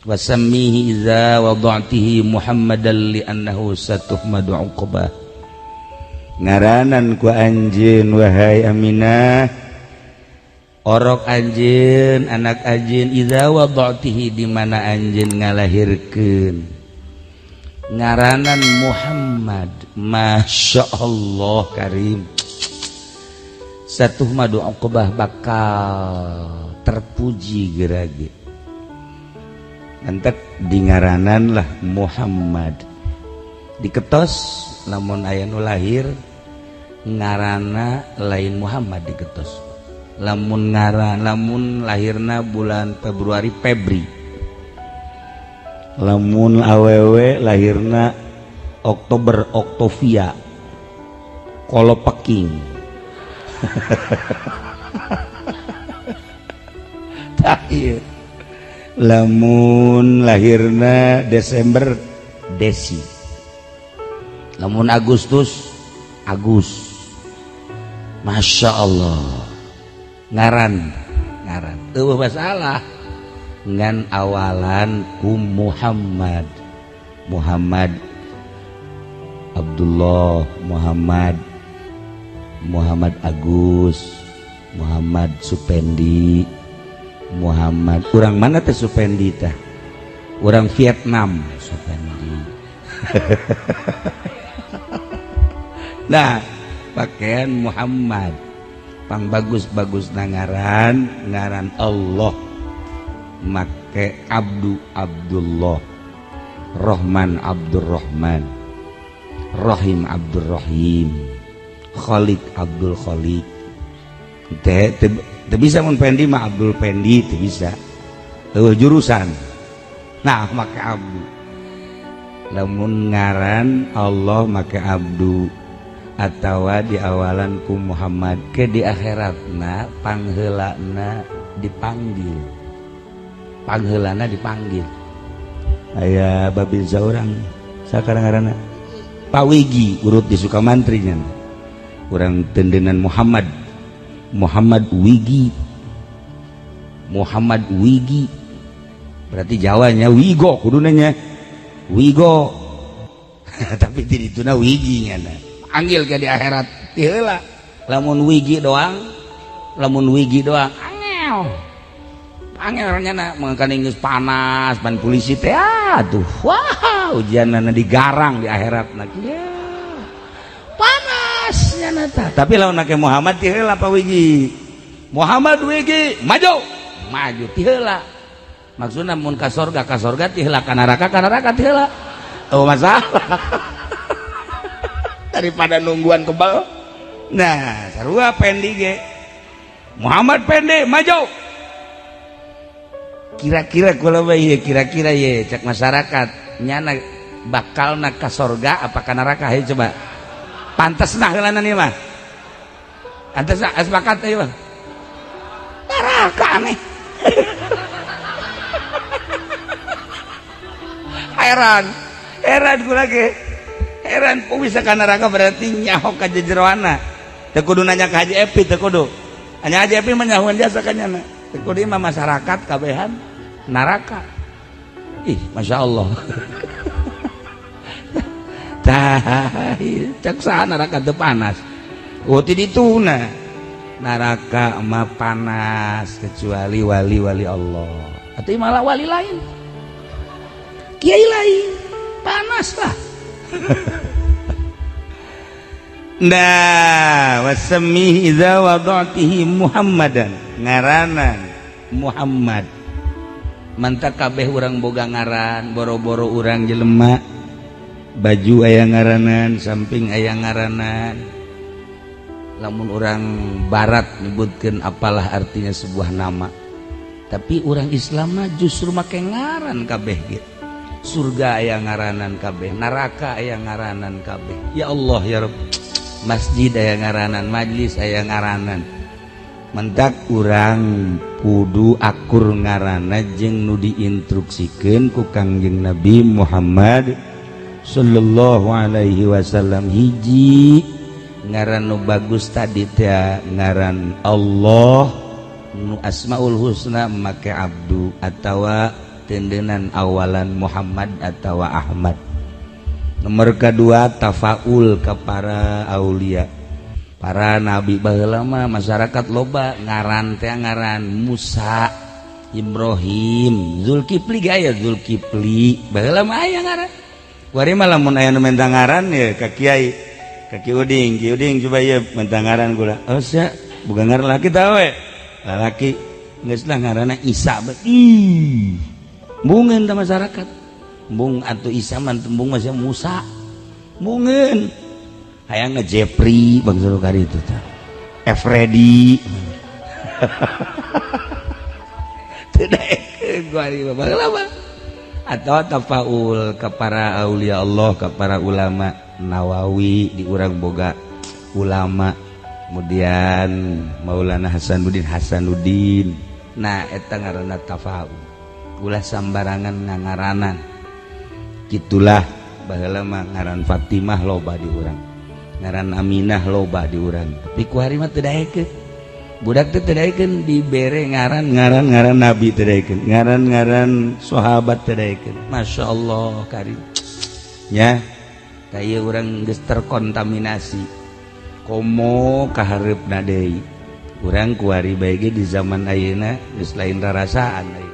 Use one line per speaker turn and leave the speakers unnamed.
Wasammihi iza wada'tihi Muhammadan li'annahu satuhmadu uqbah. Ngaranan ku anjeun wahai Aminah, orok anjeun anak anjeun iza wada'tihi di mana anjeun ngalahirkeun ngaranan Muhammad. Masya Allah karim. Satuhmadu uqbah bakal terpuji gerage. Entek di ngaranan lah Muhammad. Diketos lamun aya nu lahir ngarana lain Muhammad diketos. Lamun ngaran lamun lahirna bulan Februari Febri. Lamun awewe lahirna Oktober Oktovia. Kolopeking. Tah ieu. Lamun lahirna Desember Desi, lamun Agustus Agus. Masya Allah ngaran ngaran eueuh masalah ngan awalan ku Muhammad. Muhammad Abdullah, Muhammad Muhammad Agus, Muhammad Supendi, Muhammad urang mana teh Supendi tah? Urang Vietnam Supendi. Nah, pakaian Muhammad pang bagus-bagus na ngaran, ngaran Allah make Abdu Abdullah, Rahman Abdurrahman, Rahim Abdurrahim, Khalik Abdul Khalik. Teh teu bisa mun Pendi mah Abdul Pendi teu bisa. Eueuh jurusan. Nah, make abdu. Lamun ngaran Allah make abdu atawa di awalan ku Muhammad ke di akhiratna pangheulana dipanggil. Pangheulana dipanggil. Aya babinsa urang sakarang ngaranna Pak Wigi urut di Sukamantri nya. Urang tendenan Muhammad. Muhammad Wigi. Muhammad Wigi berarti Jawanya Wigo kuduna nya Wigo. Tapi di dituna Wigi nya panggil ke di akhirat ti heula. Lamun Wigi doang, lamun Wigi doang angel angel nya na mangkana geus panas pan polisi teh aduh wah ujianna digarang di akhirat na kieu panas nya na tah. Tapi lamun make Muhammad ti heula Pak Wigi. Muhammad Wigi maju maju ti heula. Maksudna mun ka sorga ti heula, ka neraka ti heula. Oh masalah. Daripada nungguan kebal. Nah, sarua Pendi ge. Muhammad Pendi maju. Kira-kira kula bae kira-kira ye cek masyarakat nyana bakalna ka sorga apa ka neraka hayu coba. Pantes nah heulana ieu mah. Pantes nah sepakat ieu mah. Neraka aneh. Heran, heran kula ge. Heran kok bisa ka neraka berarti nyaho ka jejeroana. Teu kudu nanya ka Haji Epi teu kudu. Hanya Haji Epi mah nyahoan jasa ka nyana. Teu kudu mah masyarakat kabehan neraka. Ih, Masya Allah. Tah, cek saha neraka teu panas. Oh, ti dituna. Neraka mah panas kecuali wali-wali Allah. Atuh malah wali lain. Kiai lain panas lah. Nah, wasami idza wada'tihi Muhammadan, ngaranan Muhammad. Mantap kabeh urang boga ngaran, boro-boro urang jelema. Baju aya ngaranan, samping aya ngaranan. Lamun urang barat nyebutkeun apalah artinya sebuah nama. Tapi urang Islam mah justru make ngaran kabeh gitu. Surga aya ngaranan kabeh, neraka aya ngaranan kabeh. Ya Allah ya Rabb. Masjid aya ngaranan, majlis aya ngaranan. Mentak urang kudu akur ngarana jeung nu diinstruksikeun ku Kangjeng Nabi Muhammad sallallahu alaihi wasallam. Hiji ngaran nu bagus tadi teh ngaran Allah nu Asmaul Husna make abdu atawa ditendenan awalan Muhammad atau Ahmad. Nomor kedua tafaul ke para aulia, para nabi. Baheula mah masyarakat loba ngaran teh ngaran Musa, Ibrahim, Zulkifli ge aya Zulkifli. Baheula mah aya ngaran. Kuari mah lamun aya nu menta ngaran ya ka kiai, ka Ki Uding, Ki Uding coba ieu menta ngaran kula. Oh sia, bukan ngaran laki tah we. Lalaki geus lah ngaranna Isa. Ih. Bungeun ta masyarakat. Bung atuh Isa mah tembung masih Musa. Bungeun. Hayang nge-Jepri bangsa nu kari itu tah. Efredi. Teu daekeun kuari mah baheula mah. Atau tafaul ke para aulia Allah, ke para ulama. Nawawi di urang boga ulama, kemudian Maulana Hasanuddin Hasanuddin. Nah eta ngaranna tafaul, ulah sambarangan ngangaranan. Gitulah baheula mah ngaran Fatimah loba di urang, ngaran Aminah loba di urang, tapi ku hari mah teu daekeun. Budak teh teu daekeun dibere ngaran-ngaran ngaran nabi teu daekeun, ngaran-ngaran sahabat teu daekeun. Masya Allah karim nya, kaya urang geus terkontaminasi komo kahareupna deui. Urang kuari bae ge di zaman ayeuna geus lain rarasaan ayeuna.